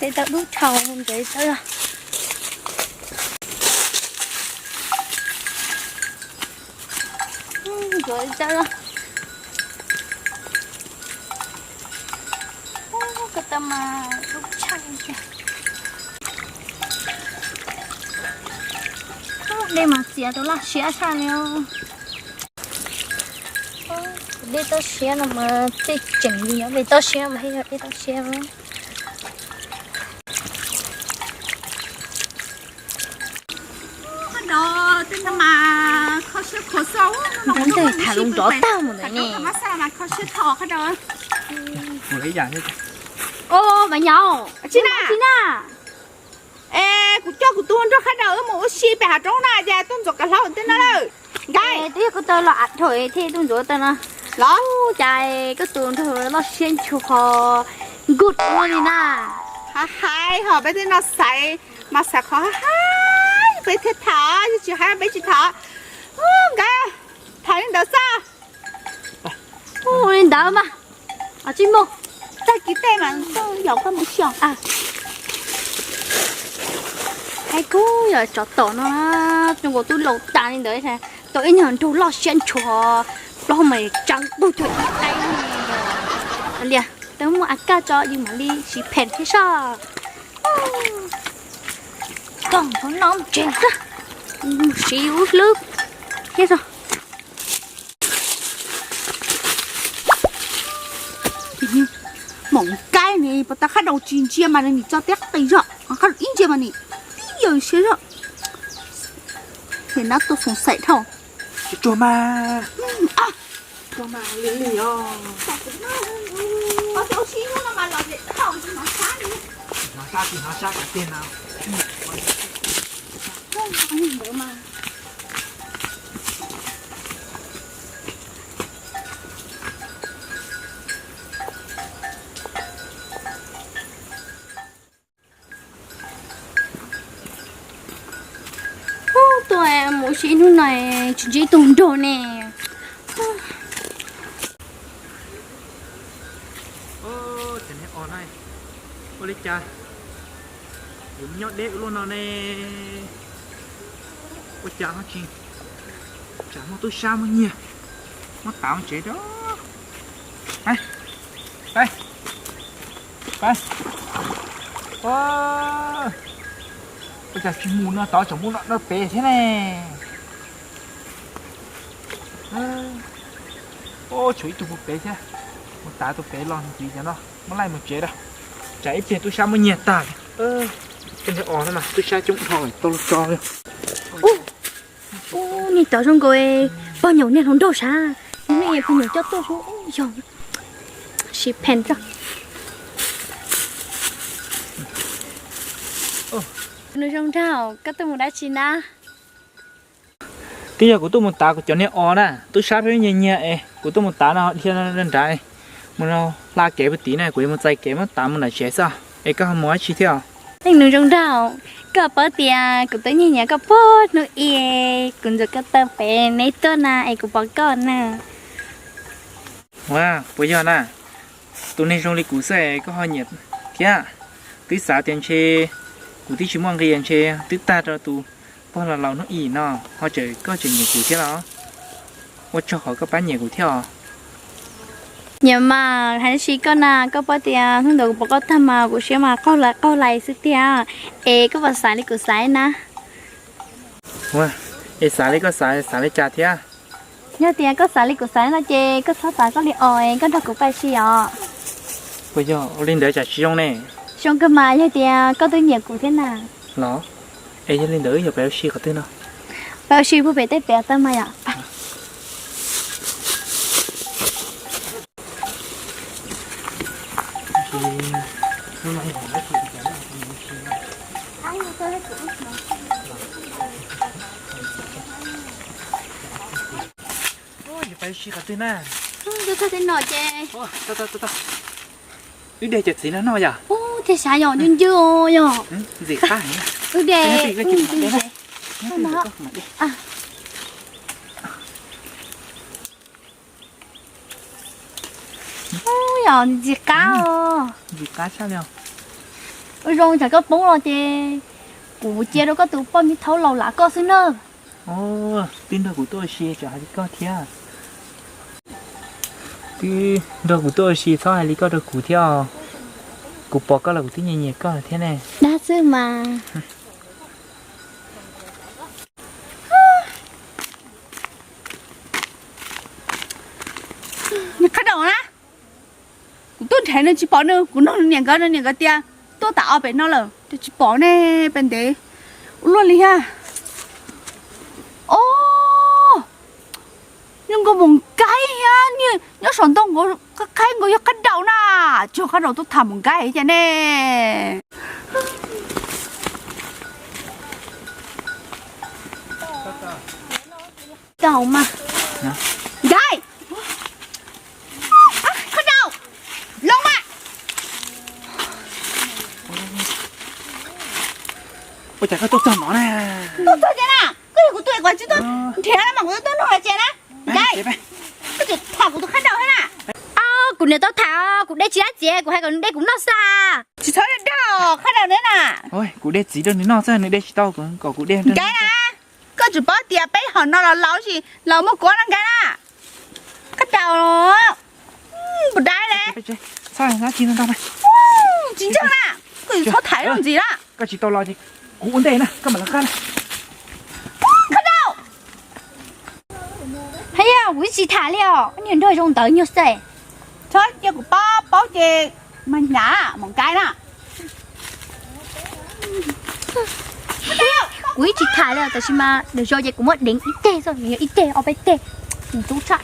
Tej tau dub tshau ntawd tawb los. Ntxuav tawb los. Ko taw mas dub tshaj. Dej mas txias tau laj siab tshaj li. Dej toj siab no mas tej tseem li os, dej toj siab mas yog dej toj siab. Ntawd tham lus nrov tag mus ntawd ne. Ua mas nyav, tsis na. Es kuv coj kuv tus nrog khab daws wb mus ua si pem hav roob na, cas tuaj ntxuav kav hlaub tej no lawm. Nkauj, twb yog koj taw los av dhau thiaj tuaj ntxuav taw no los. Cas koj tus nrog loj siab ntshuav nkuj ua li na. Haib haib ho peb tej no xaiv mas xaiv qhov haib haib peb thiaj tham, yog tsis haib peb tsis tham. Nkauj, tham li ntawd xwb. Ua li ntawd mas, tsis mus, tag kis tej mas yog koj mus xyuas. Haib kub yog tsov tom no, zoo nkaus twb laus tas li ntawd, tau ib nyuag nraug loj siab ntshuav, plaub mas tsa nqug cuag ib qaib li. Lia, tau muaj av kaj tso yus mam li siv phem thiab soj. Koom no tsev xwb, siv ub hlwb thiab soj. Moom kaib ni, puas tas khab daus tsis ntsia mas nws tso tiab qis zog, khab daus ib ntsia mas nws tib yam siab zog. Ces nab tuaj xoom xaim dhau. Tsuag mas, tsuag mas li li os. Hnov sab tsis hnov sab kom tiag no. Ub, tuaj mus ua si hnub no tsis ntsib tus nrog ne. Cov niag os na, ua li cas yuav nyob deb ua luaj no ne? Ua cas ho tsis, tsam muaj tub sab muaj nyiag muab tav tsev rau. Ua cas tsis mus no tod tseem mus no pem thiab ne? Tshuav ib tug mus pem thiab, mus tav tus pem los ntxiv cov no muab laij mus tsev lawm. Tsam ib pliag tub sab muab nyiag tag. Tej niag os no mas tub sab coob dhau tau los tso li. Ub, niag cov zoo nkaus pog nyuam niag hluas nraug sav, niag pog nyuam coj tuaj zoo yog siv phem tso. Nws zoo nraug, koj tuaj mus dab tsi na? Twb yog kuv tuaj mus tav kuv cov niag os na, tub sab pheej nyiag nyiag es kuv tuaj mus tav no dhia nrad, mus hla kev puag tid na, kuv yuav mus txais kev muab tav mus nram tsev xwb, es koj ho mus dab tsi thiab? Nws zoo nraug, koj paub tias kuv twb nyiag nyiag koj puag hnub ib, kuv ntxuav koj taw pem neb tuaj na es kuv pom koj na. Ua, puas yog na? Tus neeg zoo li kuv xwb koj ho nyiam thiab? Twb xav tias ntshe kuv twb tsis muaj nqis, ntshe twb tag rau tus pog laus laus hnub ib no, ho tseem koj tseem nyiam kuv thiab los? Ua tsaug qhov koj pab nyiam kuv thiab os. Nyiam mas, hais si koj na, koj paub tias hnub ntawd kuv pom koj tag mas kuv siab mas qaug lais qaug lais xwb tiag. Es koj puas xav li kuv xav na? Ua, es xav li koj xav, xav li cas thiab? Yog tias koj xav li kuv xav no ces koj txhob tav koj li os, koj nrog kuv pais si os. Puas yog ua li ntawd tsam tsis zoo ne? Zoo kawg mas, yog tias koj twb nyiam kuv thiab na. Los, es yog li ntawd wb yuav pais ua si qhov twg no? Pais ua si puag pem tej pem tau mas yom. Yuav pais ua si qhov twg na? Wb de cov txiv no noj yom? Ub, thiaj xav yom, ncw ncw yom. Ntxim qab heev. Wb de. Ub, yog ntxim qab os. Ntxim qab tshaj li os. Ua zoo, tsam koj poob los ces kuv cia rau koj tus poj me thaub laus lam koj xwb na. Twb nrog kuv tuaj ua si tsam hais li koj thiab. Twb nrog kuv tuaj ua si txhob hais li koj rau kuv thiab os. Kuv pom koj los kuv twb nyiam nyiam koj thiab ne. Dab xwb mas. Niag qab daum na, kuv tuaj nrhiav nws tsis pom nws, kuv nug nws niam nkawd, nws niam nkawd tias tuaj tas ob pem no lawm, tsis pom ne, pem ntev ua luaj li thiab. Os, nws nkaus mus nkaib thiab, nyob saum ntoo nkaus, qab qab nkaus yog qab daum na, tsis yog qab daum tuaj tham mus nkaib cas ne. Tau mas. Nkaib. Qab daum, los mas. Ua cas koj tuaj txog no na? Tuaj txog ces na, koj yog kuv tus es kuv tsis tuaj nrhiav los mas kuv tuaj nug hais tias na. Nkaib, koj tsis tham kuv tus qab daum thiab na. Kuv niam tau tham, kuv de tsis dab tsi, kuv hais kom nws de kuv noj xwb. Tsis txhob dag qab daum na. Kuv de txiv rau nws noj xwb, nws de tsis tau kom kuv de. Nkaib na, koj tsis paub tias peb hom no los laus sis laus muaj kuab no nkaib na. Qab daum, puas dai le. Tsis ntseeg na, koj tsis txhob tham ntxiv na. Koj tsis tau los ces kuv ua ntej na, koj mam los qab na. Qab daum. Haj yam, kuv tsis tham li os, niag nraug zoo ntawd nyuag xwb. Txhob cia kuv paub, paub ces mas hnyav mus nkaib na. Kuv ib tsis tham li, tab sis mas lwm zaus ces kuv muab deev ib teg xwb, nws yog ib teg ob peb teg, nws tub tshaj.